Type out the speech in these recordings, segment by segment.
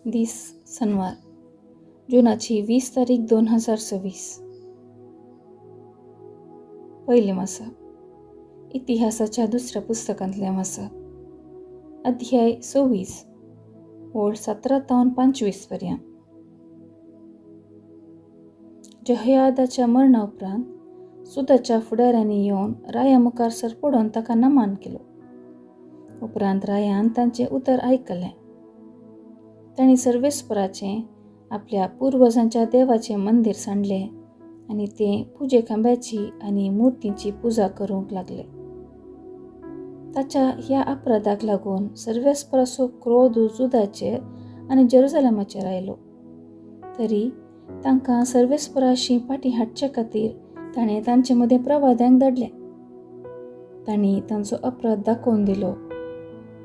दीस सनवार, जुनाची 20 तारीख 2026. पयलें मासा इतिहासाच्या दुसऱ्या पुस्तकांतलें मासा, अध्याय 26 ओळ 17 तावन 25 पर्यंत. जेहोयादाच्या मरणा उपरांत सुदाच्या फुडाऱ्यांनी येवन राया मुखार सरपडून ताका नमान केलो. उपरांत रायान तांचें उतर आयकलें. तांणी सर्वेस्पराचें आपल्या पुर्वजांच्या देवाचें मंदीर सांडलें आनी ते पुजे खांब्याची आनी मुर्तींची पुजा करूंक लागले. ताच्या ह्या अपराधाक लागून सर्वेस्पराचो क्रोध जुदाचेर आनी जेरुजलेमाचेर आयलो. तरी तांकां सर्वेस्पराशी फाटीं हाडचे खातीर ताणें तांचे मदें प्रवाद्यांक धाडले. तांणी तांचो अपराध दाखोवन दिलो,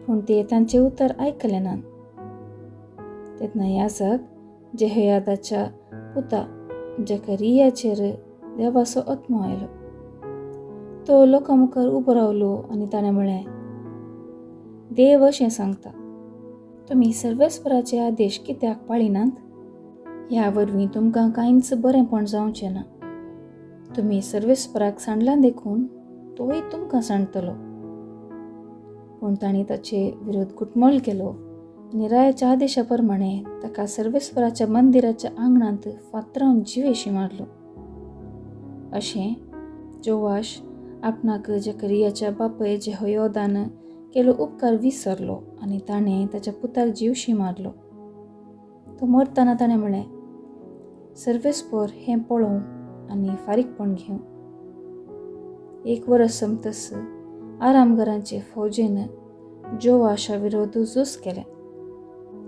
पूण ते तांचें उतर आयकलें ना. तेन्ना याजक जेहोयादाच्या पुता जकरियाचेर देवाचो आत्मो आयलो. तो लोकां मुखार उबो रावलो आनी ताणें म्हळें, देव अशें सांगता, तुमी सर्वेस्पराचे आदेश कित्याक पाळिनात? ह्या वरवीं तुमकां कांयच बरेंपण जावचें ना. तुमी सर्वेस्पराक सांडलां देखून तोय तुमकां सांडतलो. पूण तांणी ताचे विरोध घुटमळ केलो आनी रायाच्या आदेशा प्रमाणे ताका सर्वेस्पराच्या मंदिराच्या आंगणांत फातरावन जिवेशी मारलो. अशें जोवाश आपणाक जकरियाच्या बापय जेहोयोदान केलो उपकार विसरलो आनी ताणें ताच्या पुताक जिवशी मारलो. तो मरतना ताणें म्हळें, सर्वेस्पर हें पळोवं आनी फारीकपण घेवं. एक वरस सोंपतच आरामघरांचे फौजेन जोवाशा विरोध झूज केलें.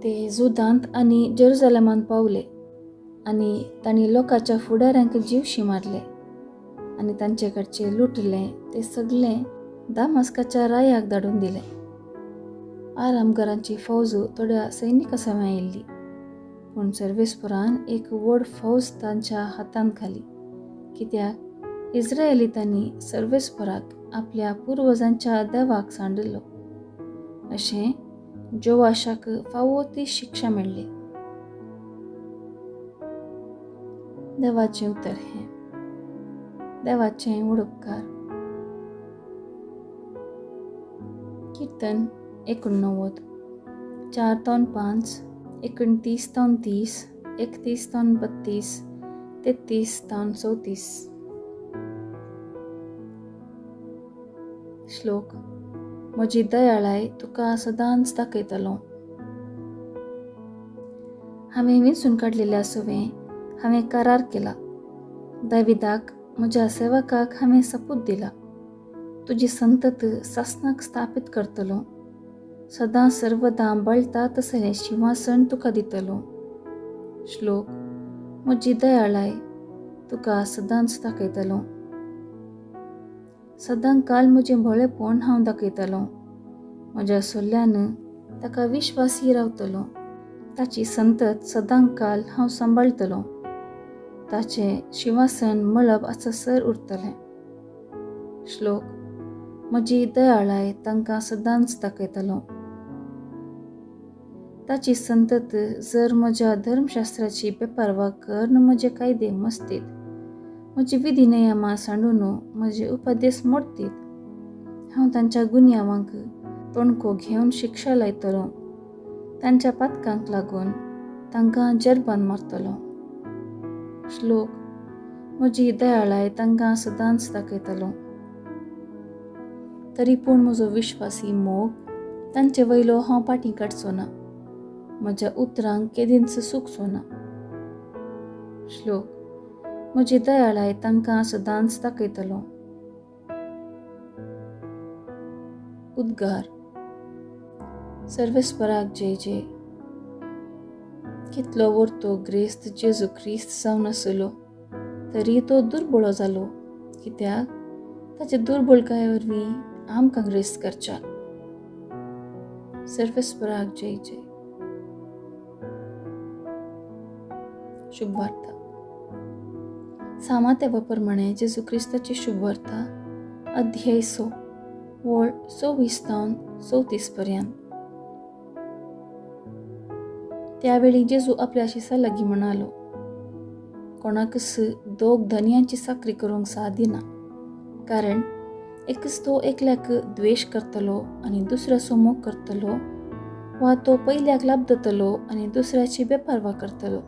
ते जुदांत आनी जेरुजलेमांत पावले आनी तांणी लोकांच्या फुडाऱ्यांक जिवशी मारले आनी तांचे कडचे लुटलें ते सगळें दामास्काच्या रायाक धाडून दिलें. आरामघरांची फौज थोड्या सैनिकां सवें आयिल्ली, पूण सर्वेस्परान एक व्हड फौज तांच्या हातांत घाली, कित्याक इस्रायलितांनी सर्वेस्पराक आपल्या पुर्वजांच्या देवाक सांडिल्लो. अशें जोवाशाक फावो ती शिक्षा मेळ्ळी. देवाचें उतर हें. देवाचें व्हड उपकार. कीर्तन 89, 4 तावन 5, 29 तावन 30, 31 तावन 32, 33 तावन 34. श्लोक. म्हजी दयाळाय तुका सदांच दाखयतलो. हांवें विंचून काडलेल्या सवें हांवें करार केला. दाविदाक म्हज्या सेवकाक हांवें सपूत दिला, तुजी संतत सासनाक स्थापीत करतलो, सदां सर्वदां बळटा तसलें शिंवासन तुका दितलो. श्लोक. म्हजी दयाळाय तुका सदांच दाखयतलो. सदां काल म्हजें भोळेपण हांव दाखयतलो. म्हज्या सोल्यान ताका विश्वासी रावतलो. ताची संतत सदां काल हांव सांबाळटलो. ताचें शिंवासन मळब आसासर उरतलें. श्लोक. म्हजी दयाळाय तांकां सदांच दाखयतलो. ताची संतत जर म्हज्या धर्मशास्त्राची बेपारवा करून म्हजे कायदे मस्तीत, म्हजी विधी नियमां सांडून म्हजे उपदेश मोडतीत, हांव तांच्या गुन्यांवांक तोणको घेवन शिक्षा लायतलो. तांच्या पातकांक लागून तांकां जरबान मारतलो. श्लोक. म्हजी दयाळाय तांकां सदांच दाखयतलो. तरी पूण म्हजो विश्वासी मोग तांचे वयलो हांव फाटीं काडचो ना. म्हज्या उतरांक केदींच सुकचो ना. श्लोक. म्हजी दयाळाय तांकां सदांच दाखयतलो. उद्गार. सर्वेस्पराक जय जय. कितलो वर्तो ग्रेस्त जेजू क्रिस्त जावन आसलो तरी तो दुर्बळो जालो, कित्याक ताचे दुर्बळकाये वरवीं आमकां ग्रेस्त करच्याक. सर्वेस्पराक जय जय. शुभवार्ता. सामातेवा प्रमाणे जेजू क्रिस्ताची शुभवार्ता, अध्याय 6 वळ 26 तावन 34 पर्यंत. त्यावेळी जेजू आपल्या शिसा लागीं म्हणालो, कोणाकच दोग धनयांची चाकरी करूंक सादी ना, कारण एकच तो एकल्याक द्वेश करतलो आनी दुसऱ्याचो मोग करतलो, वा तो पयल्याक लाबदतलो आनी दुसऱ्याची बेपारवा करतलो.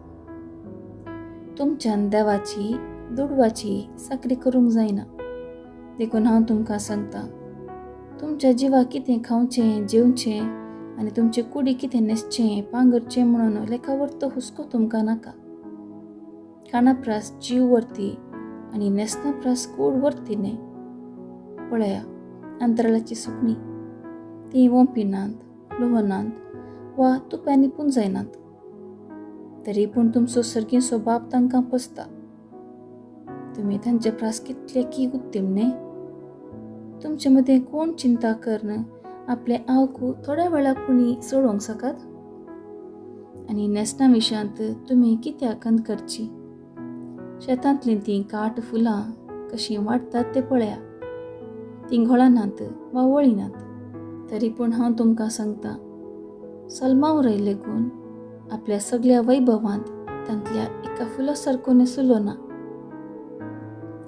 तुमच्यान देवाची दुडवाची चाकरी करूंक जायना. देखून हांव तुमकां सांगता, तुमच्या जिवाक कितें खावचें जेवचें आनी तुमचे कुडी कितें न्हेसचें पांगरचें म्हणून लेखावर्त हुस्को तुमकां नाका. खाणा प्रास जीव वरती आनी न्हेसना प्रास कूड वरती न्हय. पळया अंतराळाची सुकणी, ती वोंपिनात लोहनात वा तुप्यांनी पुंजायनात, तरी पूण तुमचो सर्गीचो बाप तांकां पोसता. तुमी तांचे प्रास कितले की उत्तम न्हय? तुमचे मदें कोण चिंता करून आपले आवकू थोड्या वेळा पुणी सोडोवंक सकात? आनी न्हेसणा विशयांत तुमी कित्याक खंत करची? शेतांतलीं तीं काट फुलां कशीं वाडटात तें पळया. तीं घोळनात वा वळिनात, तरी पूण हांव तुमकां सांगता, सलमावरय लेगून आपल्या सगळ्या वैभवांत तांतल्या एका फुला सारको न्हेसुलो ना.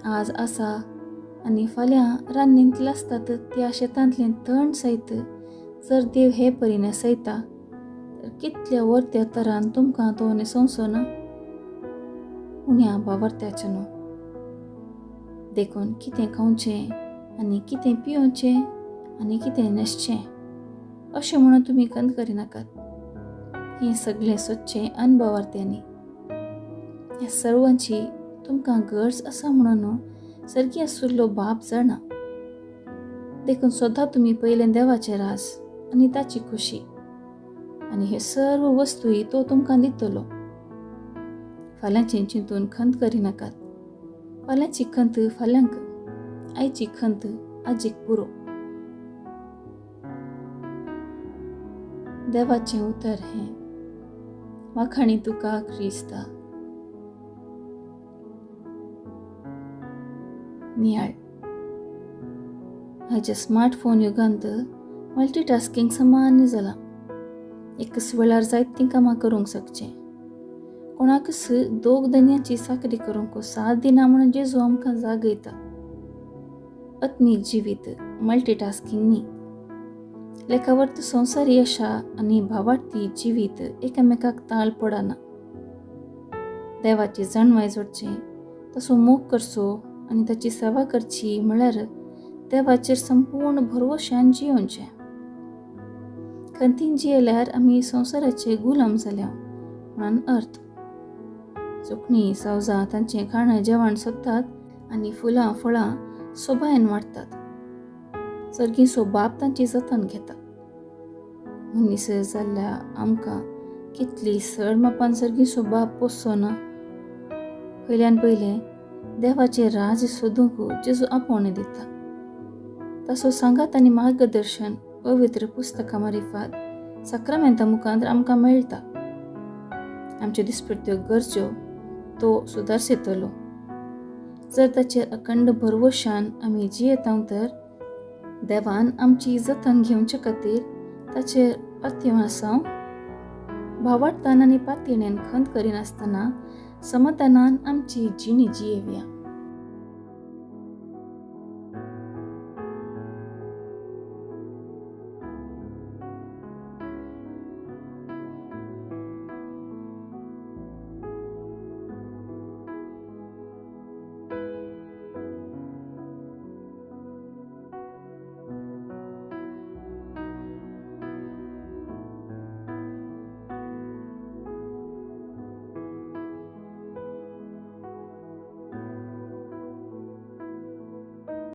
आज आसा आनी फाल्यां रान्नींत लासतात त्या शेतांतलें तण सयत जर देव हे परी न्हेसयता तर कितल्या वर्त्या तरान तुमकां तो न्हेसोवचो ना? उण्या बावर्त्याचें न्हू. देखून कितें खावचें आनी कितें पिवचें आनी कितें न्हेसचें अशें म्हणून तुमी खंत करिनाकात. हें सगळें सोदचें अनभावार्थ्यांनी. ह्या सर्वांची तुमकां गरज आसा म्हणून सर्गी आसुल्लो बाप जाणा. देखून सदां तुमी पयलें देवाचें राज आनी ताची खुशी, आनी हे सर्व वस्तूय तो तुमकां दितलो. फाल्यांचें चिंतून खंत करिनाकात. फाल्यांची खंत फाल्यांक, आयची खंत आजीक पुरो. देवाचें उतर हें. वाखाणी तुका क्रिस्ता. नियाळ. आयच्या स्मार्टफोन युगांत मल्टीटास्कींग सामान्य जालां. एकच वेळार जायतीं कामां करूंक शकचें. कोणाकच दोग धनयांची चाकरी करूंक साथ दिना म्हणून जेजू आमकां जागयता. आत्मीक जिवीत मल्टीटास्कींग न्ही. लेखावर्त संवसारी आशा आनी भावार्थी जिवीत एकामेकाक ताळ पडना. देवाची जाणवाय जोडचें, तसो मोग करचो आनी ताची सेवा करची म्हळ्यार देवाचेर संपूर्ण भरवशान जियोवचें. खंतीन जियेल्यार आमी संवसाराचे गुलाम जाल्या म्हणून अर्थ. सुकणीं सावजां तांचें खाणां जेवण सोदतात आनी फुलां फळां सोबायन वाडटात. सर्गीचो बाप तांची जतन घेता. मनीस जाल्ल्या आमकां कितली सड मापान सर्गीचो बाप पोसचो ना? पयल्यान पयलें देवाचें राज सोदूंक जेजू आपोवणें दिता. तसो सांगात आनी मार्गदर्शन पवित्र पुस्तकां मारिफात साक्रामेंता मुखार आमकां मेळटा. आमच्यो दिसपट्ट्यो गरज्यो तो सुदारसेतलो. जर ताचेर अखंड भरवशान आमी जियेता तर देवान आमची जतन घेवचे खातीर ताचेर पातयेवन आसाव. भावार्थान आनी पातयेणेन खंत करिनासतना समाधानान आमची जिणी जियेवया.